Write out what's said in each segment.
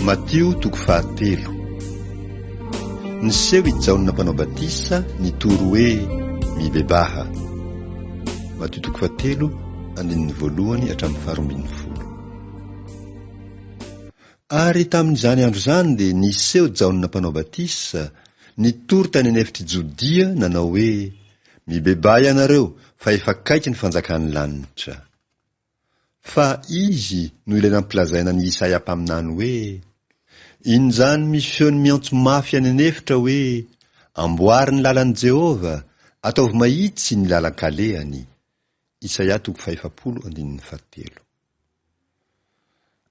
Matio toko fahatelo. Niseho i Jaona Mpanao Batisa nitory hoe, Mibebaha. Matio toko fahatelo, andininy voalohany hatramin'ny faharoambinifolo. Ary tamin'izany andro izany dia niseho Jaona Mpanao Batisa, nitory tany an'efitr'i Jodia, nanao hoe, Mibebaha ianareo, fa efa akaiky ny fanjakan'ny lanitra. Fa izy no ilay nampilazaina an'i Isaia mpaminany hoe, Injany misy feon'ny miantso mafy any an'efitra hoe, Amboary ny lalan'i Jehovah, ataovy mahitsy ny lalan-kalehany. Isaia toko fahefapolo andininy fahatelo.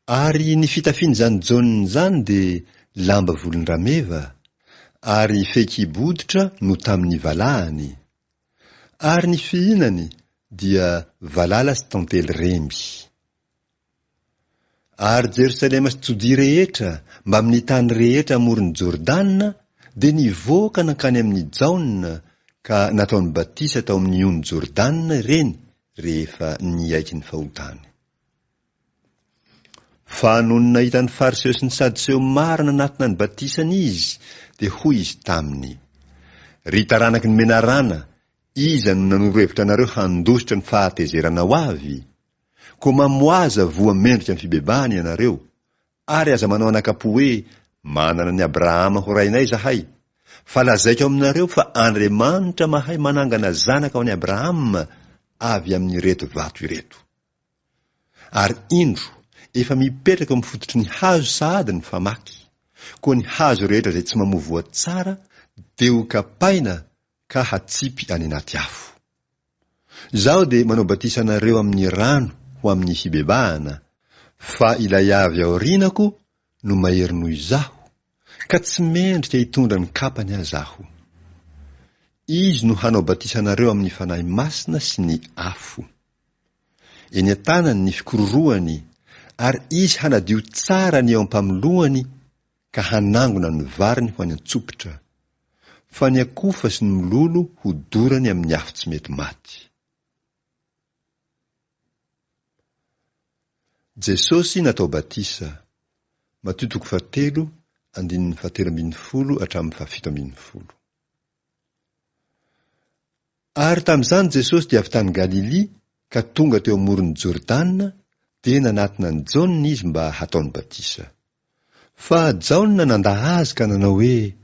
Ary ny fitafian'izany Jaona izany dia lamba volon-drameva, ary fehikibo hoditra no tamin'ny valahany, ary ny fihinany dia valala sy tantely remby. Ary Jerosalema sy Jodia rehetra mbamin'ny tany rehetra amoron'i Jordana dia nivoaka nankany amin'i Jaona ka nataony batisa tao amin'ny ony Jordana ireny rehefa niaiky ny fahotany. Fa nony nahita ny Fariseo sy ny Sadoseo maro nanatona ny batisany izy, dia hoy izy taminy, Ry taranaky ny menarana, iza no nanoro hevitra anareo handositra ny fahatezerana ho avy? Koa mamoaza voa mendrika ny fibebahana ianareo, ary aza manao anakam-po hoe, Manana an'i Abrahama ho rainay izahay. Fa lazaiko aminareo fa Andriamanitra mahay manangana zanaka ho an'i Abrahama avy amin'ireto vato ireto. Ary indro, efa mipetraka eo amin'ny fototry ny hazo sahady ny famaky, koa ny hazo rehetra izay tsy mamoa voa tsara dia ho kapaina ka hatsipy any anaty afo. Izaho dia manao batisa anareo amin'ny rano ho amin'ny fibebahana, fa ilay avy aorianako no mahery noho izaho, ka tsy mendrika hitondra ny kapany aza aho. Izy no hanao batisa anareo amin'ny Fanahy Masina sy ny afo. Eny an-tanany ny fikororohany, ary izy hanadio tsara ny eo am-pamoloany ka hanangona ny variny ho any an-tsopitra, fa ny akofa sy ny mololo hodorany amin'ny afo tsy mety maty. Jesosy natao batisa, Matio toko fahatelo, andininy fahatelo ambinifolo hatramin'ny fahafito ambinifolo. Ary tamin'izany Jesosy dia avy tany Galilia ka tonga teo amoron'i Jordana, dia nanatona an'i Jaona izy mba hataony batisa. Fa Jaona nandà azy ka nanao hoe,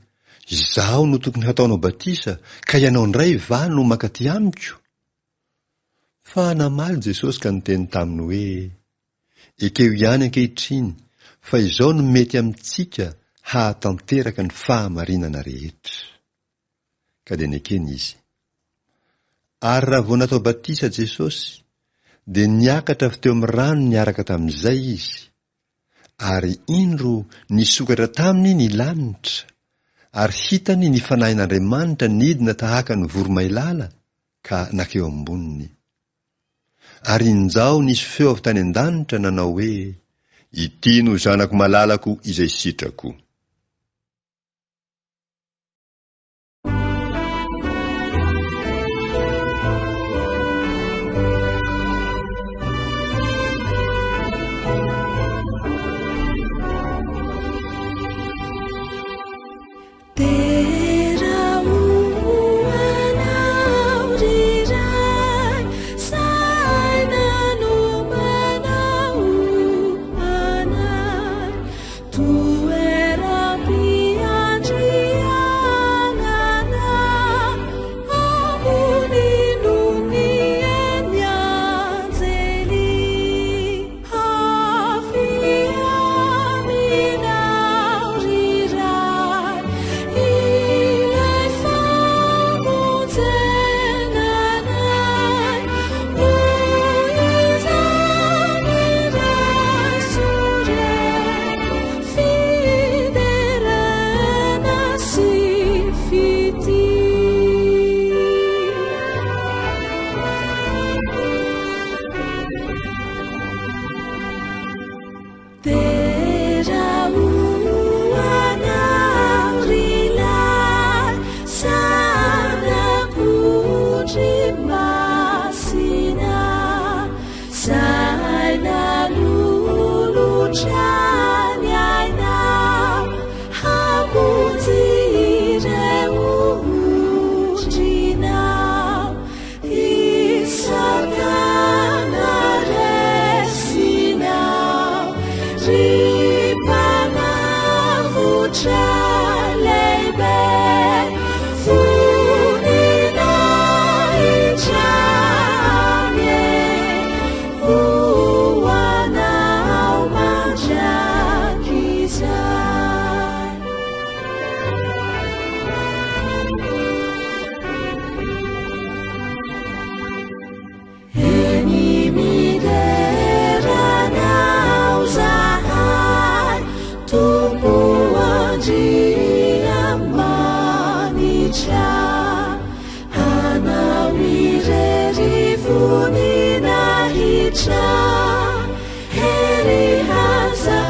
Izaho no tokony hataonao batisa, ka ianao indray va no mankaty amiko? Fa namaly Jesosy ka niteny taminy hoe, Ekeo ihany ankehitriny fa izao no mety amintsika hahatanteraka ny fahamarinana rehetra. Ka dia nekeny izy. Ary raha vao natao batisa Jesosy, dia niakatra avy teo amin'ny rano niaraka tamin'izay izy, ary indro nisokatra taminy ny lanitra, ary hitany ny Fanahin'Andriamanitra nidina tahaka ny voromailala ka nakeo amboniny. Ary injao nisy feo avy tany an-danitra nanao hoe, Ity no Zanako malalako izay sitrako. Dera ho anao ry Ray, saina nomanao anay. Toera.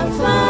fa.